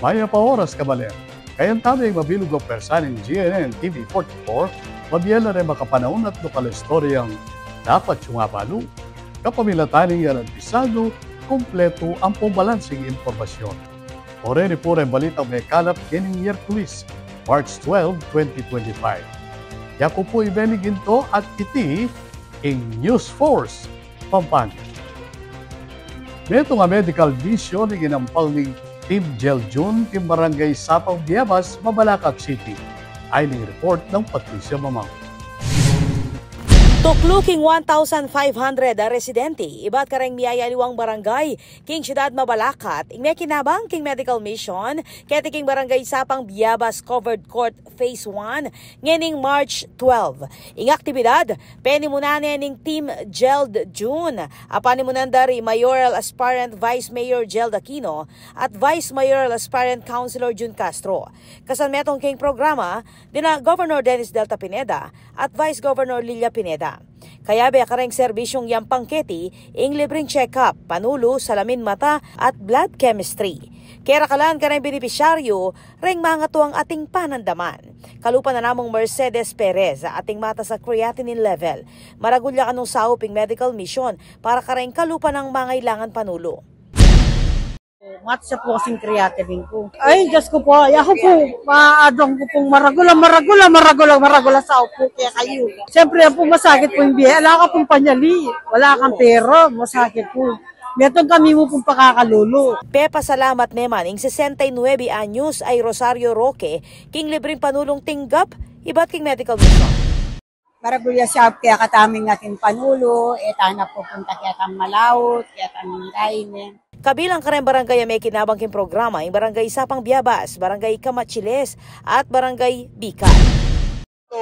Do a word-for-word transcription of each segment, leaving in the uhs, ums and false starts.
Mayap a oras, kabalen. Kayabe tamu ing mabilug a pwersa ning G N N T V forty-four, mabie la reng makapanaun at lokal a istoryang dapat yu ngang abalu. Kapamilatan ning yalan pisadu, kumpletu ampong balansing impormasyon. O reni pu reng balitang mekalap ngening Miyerkules, March twelve, twenty twenty-five. Yaku pu i Benny Ginto at iti ing News Force Pampanga. Metung a medical mission ing inampal ning Team Gel June king Barangay Sapang, Biabas, Mabalacat City. Ayan ing report nang Patricia Mamang. Tuklu king one thousand five hundred a residente ibat kareng miyayaliwang barangay king syudad Mabalacat ing mekinabang king medical mission keti king Barangay Sapang, Biabas Covered Court Phase one ngening March twelve. Ing aktibidad penimunan ne ning Team Gel June, a panimunan da ri Mayoral Aspirant Vice Mayor Gel Aquino at Vice Mayoral Aspirant Councilor Jun Castro. Kasanmetung king programa dina Governor Dennis Delta Pineda at Vice Governor Lilia Pineda. Kayabe kareng serbisyung yampang keti ing libreng check-up, panulu, salamin mata at blood chemistry. Kerakalan kareng benepisyaryu reng mangatuang ating panandaman. Kalupa na namung Mercedes Perez a ating matas a creatinine level. Maragul ya kanung saup ing medical mission para kareng kalupa nang mangailangan panulu. Mats ya pu kasing creatinine ku. Ay, Diyos ko po, ay, ako po, maadong ko pong maragul, maragul, maragul, maragul sa upo kaya kayo. Siyempre, yan po masakit po yung bihe. Wala ka pong panyali, wala kang pera, masakit po. Metung kami mo pong pakakalulu. Pepasalamat ne man ing sesenta y nuebe anyos a i Rosario Roque king libreng panulung tinggap ibat king medical mission. Maragul ya siya kaya kataming ating panulu, e tana pupunta kaya tang malaut, kaya tang kaine. Kabilang kareng barangay a mekinabang king programa ing Barangay Sapang Biabas, Barangay Camachiles, at Barangay Bical.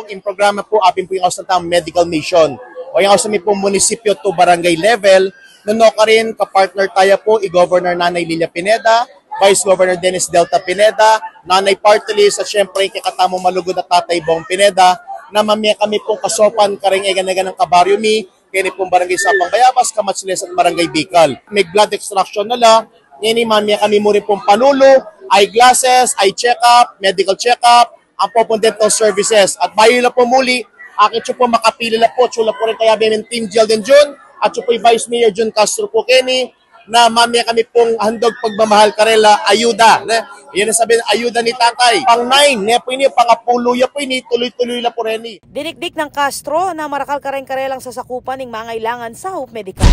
Ing programa pu, apin pu ing ausan tamung medical mission. O ing ausan mi pu munisipyo to barangay level, nung nukarin kapartner taya pu i Governor Nanay Lilia Pineda, Vice Governor Dennis Delta Pineda, Nanay Party List, at syempre ing kekatamung malugud a Tatay Bong Pineda, na mamie kami pung kasaupan kareng egan-egan a kabaryu mi, keni pung Barangay Sapang Biabas, Camachiles at Barangay Bical. Mig blood extraction na la, ngeni mamie kami mu rin pung panulu, eyeglasses, eye check-up, medical check-up, ampo pung dental services. At bayu la pu muli, akit yu pu makapili la pu, atsu la pu ring kayabe ming Team Gel June, atsu pu i Vice Mayor Jun Castro pu keni, na mamie kami pung handog pagmamahal karela, ayuda, ne? Yan ang sabi, ayuda ni tatay. Pang nine, ne pu ini, pangapulu ya pu ini, tuloy-tuloy la pu reni. Dinikdik nang Castro na marakal kareng karelang sasakupan ing mangailangan saup medikal.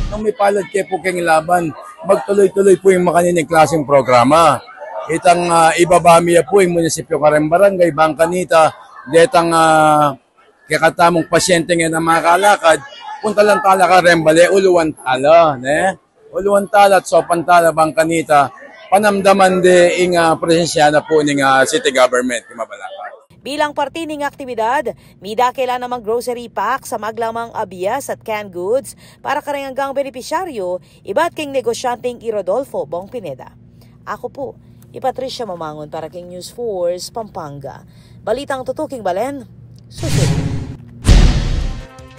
Nung mipalad ke pu keng laban, magtuloy-tuloy pu ing makanini klaseng programa. Itang, ah, ibaba mi ya pu ing munisipyo kareng barangay, bang kanita, detang, ah, kekatamung pasyente ngan a makalakad, punta lang tala kareng bale, uluan tala, ne? Uluan tala at saupan tala bang kanita, panamdaman de ing, ah, presensya na pu ning, ah, city government, king Mabalacat. Bilang parti ning aktibidad, midakil la namang grocery packs a maglamang a bias at canned goods para kareng anggang benepisyaryu, ibat king negosyanteng i Rodolfo Bong Pineda. Aku pu i Patricia Mamangun para king News Force Pampanga. Balitang tutuking balen, susunod.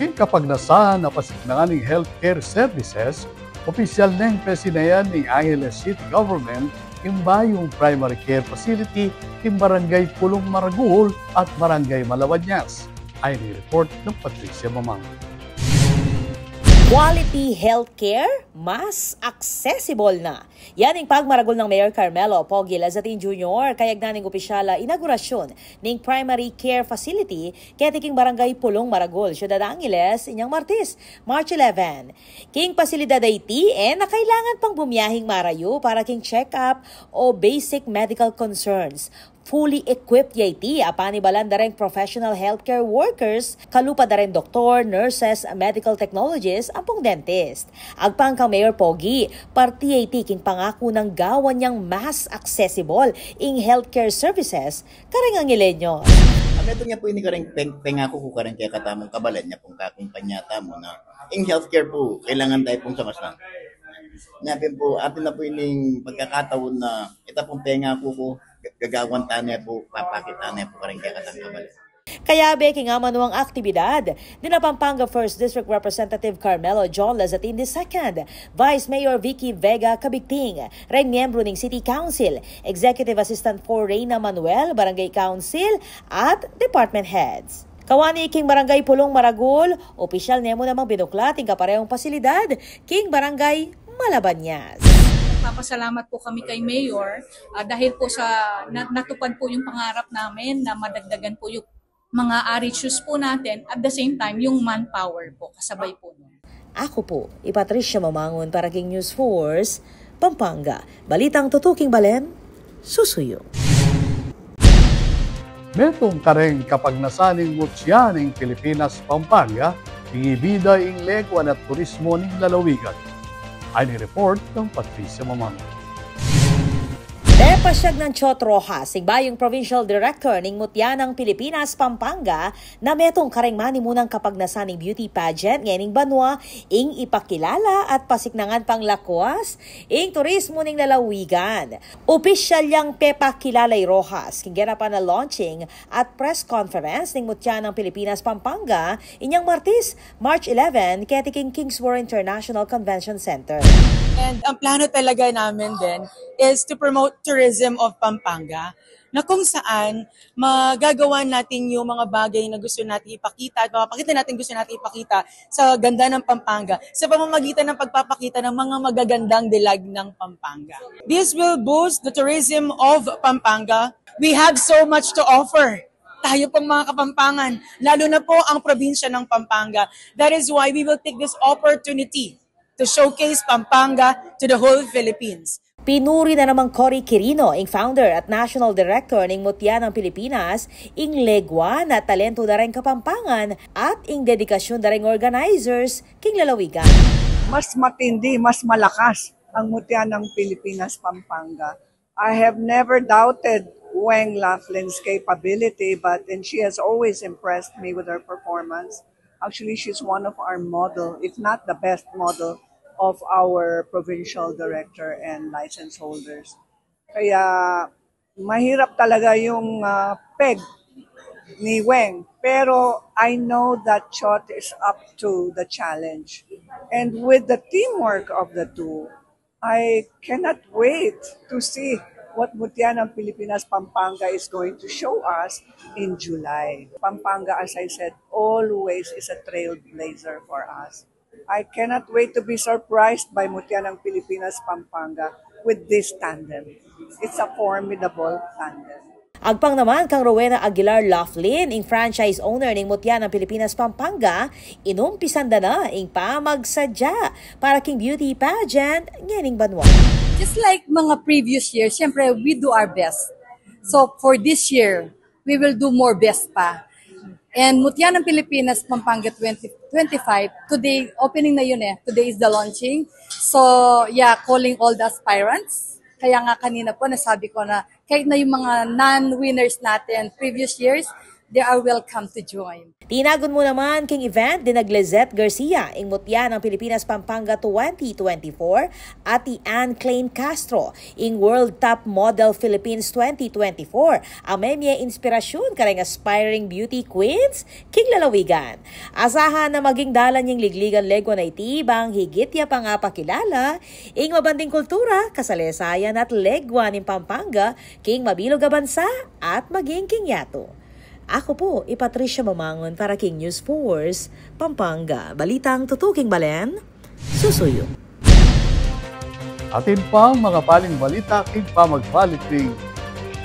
King kapagnasan a pasiknangan ning healthcare services, opisyal neng pesinayan ning Angeles City Government ing bayung primary care facility king Barangay Pulong Maragul at Barangay Malawañas. Ayan ing report nang Patricia Mamang. Quality healthcare, mas accessible na. Yan ing pagmaragul nang Mayor Carmelo Pogi Lazatin Junior kayagnan ning opisyal a inaugurasyun ning primary care facility keti king Barangay Pulong Maragul, Syudad Angeles, inyang Martes, March eleven. King pasilidad a iti, e na kailangan pang bumiahing marayu para king check-up o basic medical concerns. Fully equipped ya iti a panibalan da reng professional healthcare workers, kalupa da reng doktor, nurses, medical technologists, ampong dentist. Agpang kang Mayor Pogi, parti ya iti king pangaku nang gawan yang mas accessible ing healthcare services kareng Angileños. Ang metung ya pu ini kareng peng-, pengaku ku kareng kekatamung kabalen ya pung kakumpanya tamu na ing healthcare pu, kailangan tayu pung samasang. Nya pin pu, atin na pu ining pagkakataun na ita pung pengaku ku, gagawan tane pu, papakit tane pu kareng kekatamung kabalen. Kayabe king amanuang aktibidad, dina Pampanga First District Representative Carmelo John Lazatin the second, Vice Mayor Vicky Vega Cabigting, reng miyembru ning City Council, Executive Assistant four Reyna Manuel, Barangay Council, at Department Heads. Kawani king Barangay Pulong Maragul, opisyal ne mu namang binuklat ing kaparehong pasilidad king Barangay Malabanyas. Papasalamat po kami kay Mayor, ah, dahil po sa na-, natupad po yung pangarap namin na madagdagan po yung mga R H Us po natin, at the same time, yung manpower po, kasabay po nun. Aku pu i Patricia Mamangun para king News Force Pampanga. Balitang tutuking balen, susuyu. Metung kareng kapagnasan ning mutya ning Pilipinas Pampanga, ing ibida ing legwa at turismo ning lalawigan. Ini report nang Patricia Mamangun. Pepasyag nang Chot Roxas, ing bayung provincial director ning Mutya nang Pilipinas Pampanga, na metung kareng manimunang kapagnasan ning beauty pageant ngening banua, ing ipakilala at pasiknangan pang lakwas ing turismo ning lalawigan. Opisyal yang pepakilala i Roxas king ganapan a launching at press conference ning Mutya nang Pilipinas Pampanga inyang Martes, March eleven, keti king Kingsborough International Convention Center. And ang plano talaga namin din is to promote tourism of Pampanga, na kung saan magagawa natin yung mga bagay na gusto natin ipakita at mapapakita natin gusto natin ipakita sa ganda ng Pampanga sa pamamagitan ng pagpapakita ng mga magagandang dilag ng Pampanga. This will boost the tourism of Pampanga. We have so much to offer. Tayo pong mga Kapampangan, lalo na po ang probinsya ng Pampanga. That is why we will take this opportunity to showcase Pampanga to the whole Philippines. Pinuri na namang Cory Quirino, ing founder at national director ning Mutya nang Pilipinas, ing legwa na talento da reng Kapampangan at ing dedikasyun da reng organizers king lalawigan. Mas matindi, mas malakas ang Mutya nang Pilipinas Pampanga. I have never doubted Weng Laughlin's capability, but and she has always impressed me with her performance. Actually, she's one of our model, if not the best model, of our provincial director and license holders. Kaya mahirap talaga yung, ah, peg ni Weng. Pero I know that Chot is up to the challenge. And with the teamwork of the two, I cannot wait to see what Mutya ng Pilipinas Pampanga is going to show us in July. Pampanga, as I said, always is a trailblazer for us. I cannot wait to be surprised by Mutya ng Pilipinas Pampanga with this tandem. It's a formidable tandem. Agpang naman kang Rowena Aguilar Laughlin, ing franchise owner ning Mutya ng Pilipinas Pampanga, inumpisan da na ing pamagsadya para king beauty pageant ngening banua. Just like mga previous years, syempre, we do our best. So, for this year, we will do more best pa. And Mutya ng Pilipinas, Pampanga twenty twenty-five, today, opening na yun eh. Today is the launching. So, yeah, calling all the aspirants. Kaya nga kanina po, nasabi ko na kahit na yung mga non-winners natin previous years, they are welcome to join. Tinagun mu naman king event dina Glizette Garcia, ing Mutya ng Pilipinas Pampanga twenty twenty-four, at i Anne Klein Castro, ing World Top Model Philippines twenty twenty-four, a memie inspirasyun kareng aspiring beauty queens king lalawigan. Asahan na maging dalan yeng ligligan legwa na iti bang higit ya pang apakilala ing mabanding kultura, kasalesayan at legwa ning Pampanga king mabilug a bansa at maging king yatu. Aku pu i Patricia Mamangun para king News Force Pampanga. Balitang tutuking balen, susuyu. Atin pang makapaling balita king pamagbalik ning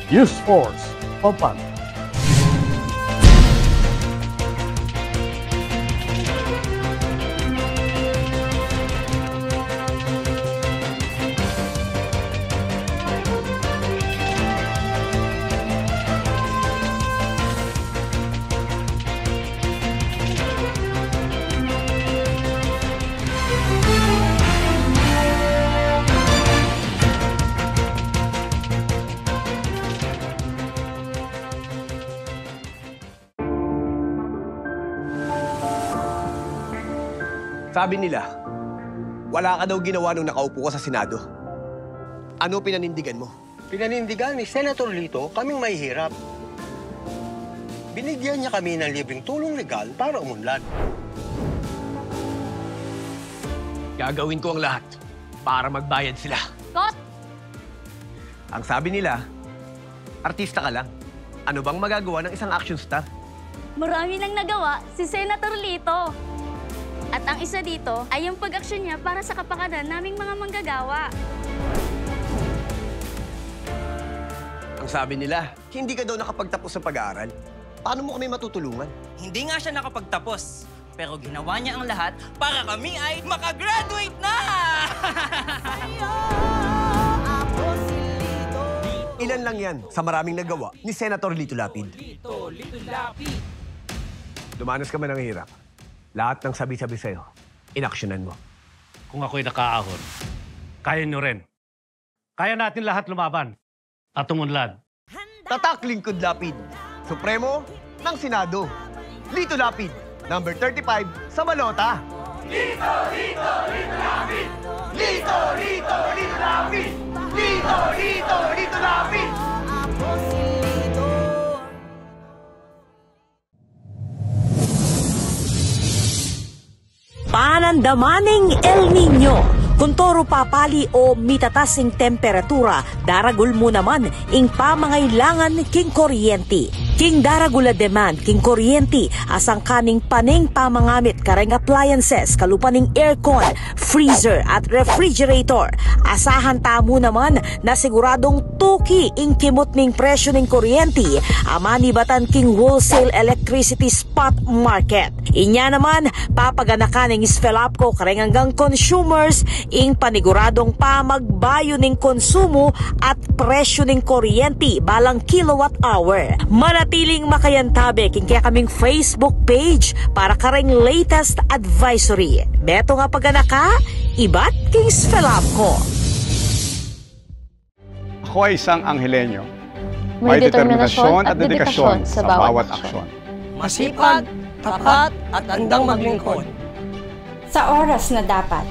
News Force Pampanga. Sabi nila, wala ka daw ginawa nung nakaupo ka sa Senado. Ano pinanindigan mo? Pinanindigan ni Senator Lito kaming mahihirap. Binigyan niya kami ng libreng tulong legal para umunlad. Gagawin ko ang lahat para magbayad sila. Kot! Ang sabi nila, artista ka lang. Ano bang magagawa ng isang action star? Marami nang nagawa si Senator Lito. At ang isa dito ay yung pag-aksyon niya para sa kapakanan naming mga manggagawa. Ang sabi nila, hindi ka daw nakapagtapos ng pag-aaral. Paano mo kami matutulungan? Hindi nga siya nakapagtapos, pero ginawa niya ang lahat para kami ay makagraduate na! Ilan lang yan sa maraming nagawa ni Senator Lito Lapid. Dumanas ka man ng hirap, lahat ng sabi-sabi sa'yo, inaksyonan mo. Kung ako'y nakaahon, kaya nyo rin. Kaya natin lahat lumaban at umunlad. Tatak Lingkod Lapid, Supremo ng Senado. Lito Lapid, number thirty-five sa balota. Lito, Lito, Lito Lapid! Lito, Lito, Lito Lapid! Lito, Lito, Lito Lapid! Panandaman ning El Niño. Kuntoru papali o mitatas ing temperatura, daragul mu naman ing pamangailangan king kuryenti. King daragul a demand king kuryenti, asangkan ning paneng pamangamit kareng appliances, kalupa ning aircon, freezer at refrigerator. Asahan tamu naman na siguradung tuki ing kimut ning presyu ning kuryenti a manibatan king wholesale electricity spot market. Inya naman, papaganakan ning SFELAPCO kareng anggang consumers ing paniguradung pamagbayu ning konsumu at presyu ning kuryenti balang kilowatt hour. Manatiling makayantabe king kekaming Facebook page para kareng latest advisory. Metung a paganaka, ibat king SFELAPCO. Ako ay isang Angelenyo. May determinasyon at dedikasyon sa bawat aksyon. Masipag, tapat, at andang maglingkod. Sa oras na dapat.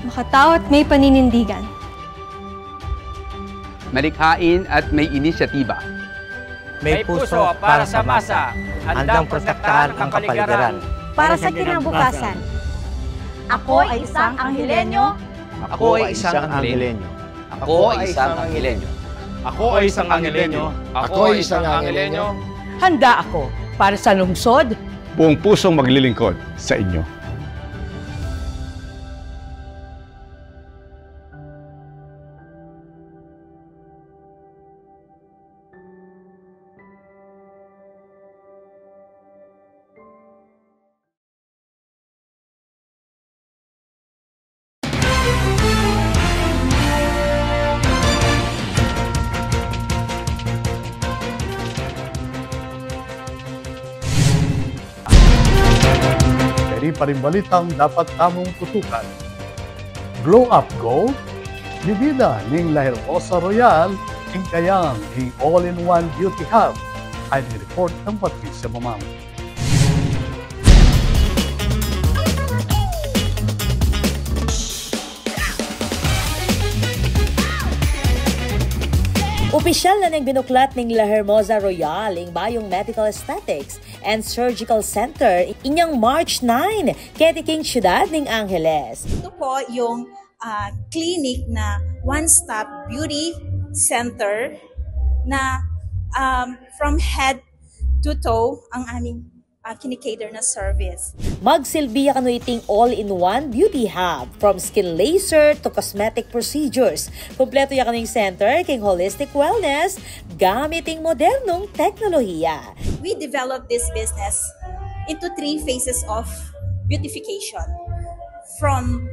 Makatao at may paninindigan. Malikhain at may inisyatiba. May puso para sa masa, handang protektahan ang kapaligiran. Para sa kinabukasan. Ako ay isang Angelenyo. Ako ay isang Angelenyo. Ako ay isang Angelenyo. Ako ay isang Angelenyo. Ako ay isang Angelenyo. Handa ako para sa lungsod. Buong pusong maglilingkod sa inyo. Keni pa ring balitang dapat tamung tutukan. Glow Up Gold, bibida ning La Hermosa Royal ing kayang ing all-in-one beauty hub. Ayon king report nang Patricia Mamang. Opisyal na neng binuklat ning La Hermosa Royal ing bayung medical aesthetics and surgical center inyang March nine, keti king syudad ning Angeles. Ito po yung, ah, clinic na one-stop beauty center na, um, from head to toe ang aming, ah, kinikater na service. Magsilbi ya kanu iting all-in-one beauty hub, from skin laser to cosmetic procedures. Kumpleto ya kanu ing center king holistic wellness gamit ing modernong teknolohiya. We developed this business into three phases of beautification, from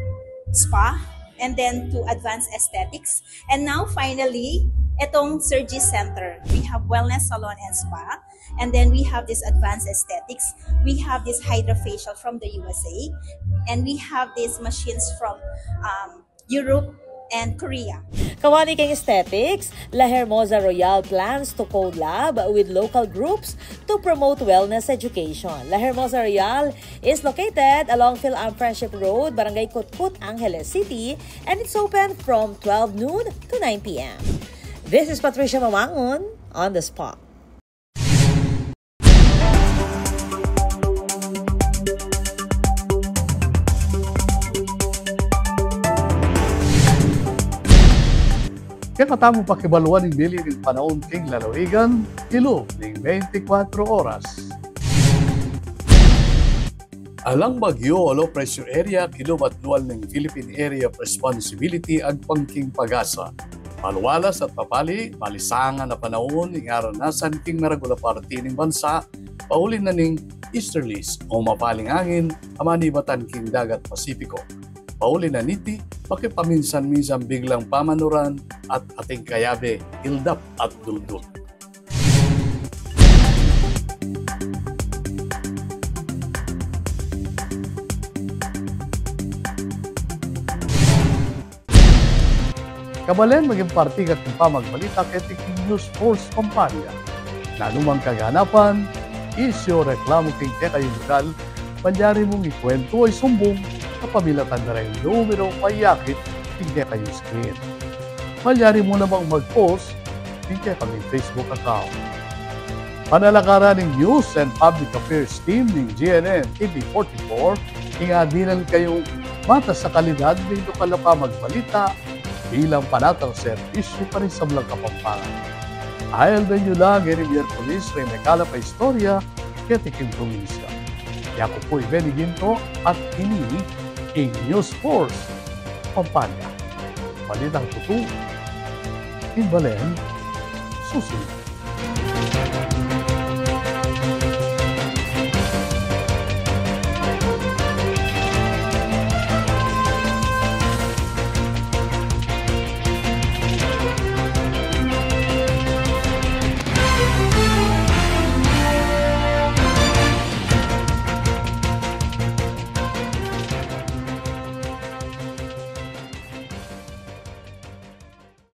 spa, and then to advanced aesthetics, and now finally, etong Surgery Center. We have wellness salon and spa, and then we have this advanced aesthetics. We have this hydrofacial from the U S A, and we have these machines from, um, Europe and Korea. Kawani keng aesthetics, La Hermosa Royal plans to collab with local groups to promote wellness education. La Hermosa Royal is located along Phil Am Friendship Road, Barangay Kutkut, Angeles City, and it's open from twelve noon to nine P M. This is Patricia Mamangon on the spot. Kekatamu pakibaluan ing bili ning panaun king lalawigan, kilub ning beintikwatro oras. Alang bagyo o low pressure area, kilub at lual ning Philippine Area of Responsibility agpang king PAGASA. Maluwalas at mapali, malisangan a panaun ing aranasan king maragul a parti ning bansa, pauli na ning easterlies o mapaling angin a manibatan king dagat Pasipiko. Pauli na niti, makipaminsan-minsan biglang pamanuran at ating kayabe, ildap at duldul. Kabalen, maging parti ka king pamagbalita keti king News Force Pampanga. Nanu mang kaganapan, isyu o reklamu king kekayung lugal, malyari mung ikuwentu o isumbung kapamilatan da reng numerong mayakit king kekayung screen. Malyari mu namang mag-post king kekaming Facebook account. Panalakaran ning News and Public Affairs Team ning G N N T V forty-four ing adinan kayung matas a kalidad ning lokal a pamagbalita bilang panatang serbisyu karing sablang Kapampangan. Alben yu la ngeni Miyerkules reng mekalap a istorya keti king probinsya. Yaku pu i Benny Ginto at ini ing News Force Pampanga. Balitang tutu, king balen, susunod.